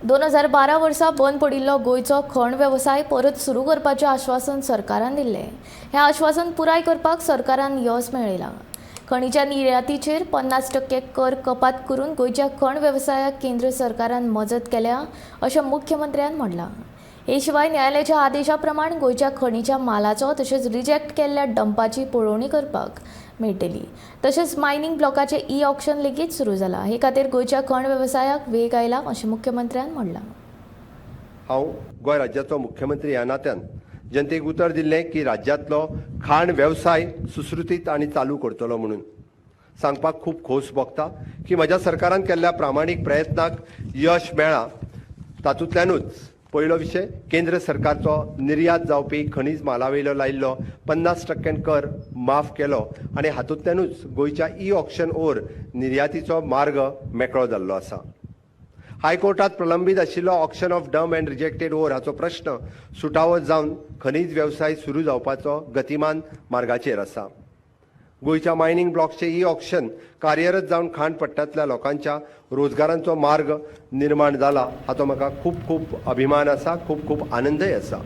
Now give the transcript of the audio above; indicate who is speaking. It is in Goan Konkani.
Speaker 1: 2012 वर्सा बंद पडिल्लो गोंयचो खण वेवसाय परत सुरू करपाचें आश्वासन सरकारान दिल्लें. हें आश्वासन पुराय करपाक सरकारान येस मेळयलां. खणीच्या निर्यातीचेर 50% कर कपात करून गोंयच्या खण वेवसायाक केंद्र सरकारान मजत केल्या अशें मुख्यमंत्र्यान म्हणलां. हे शिवाय न्यायालयाच्या आदेशा प्रमाण गोंयच्या खणीच्या मालाचो तशेंच रिजेक्ट केल्ल्या डंपाची पळोवणी करपाक मेळटली. तशेंच मायनिंग ब्लॉकाचें ई ऑक्शन लेगीत सुरू जाला. हे खातीर गोंयच्या खण वेवसायाक वेग आयला अशें मुख्यमंत्र्यान म्हणलां.
Speaker 2: हांव गोंय राज्याचो मुख्यमंत्री ह्या नात्यान जनतेक उतर दिल्लें की राज्यांतलो खाण वेवसाय सुश्रुतीत आनी चालू करतलो म्हणून. सांगपाक खूब खोस भोगता की म्हज्या सरकारान केल्ल्या प्रामाणीक प्रयत्नाक यश मेळ्ळां. तातूंतल्यानूच पयलो विशय, केंद्र सरकारचो निर्यात जावपी खनीज मालावयलो लायिल्लो 50% कर माफ केलो आनी हातूंतल्यानूच गोंयच्या ई ऑक्शन ओर निर्यातीचो मार्ग मेकळो जाल्लो आसा. हायकोर्टात प्रलंबीत आशिल्लो auction of dump and rejected ore हाचो प्रश्न सुटावो जावन खनीज वेवसाय सुरू जावपाचो गतिमान मार्गाचेर आसा. गोंयच्या मायनिंग ब्लॉकचे ई ऑक्शन कार्यरत जावन खाण पट्ट्यांतल्या लोकांच्या रोजगारांचो मार्ग निर्माण जाला, हाचो म्हाका खूब खूब अभिमान आसा, खूब खूब आनंदय आसा.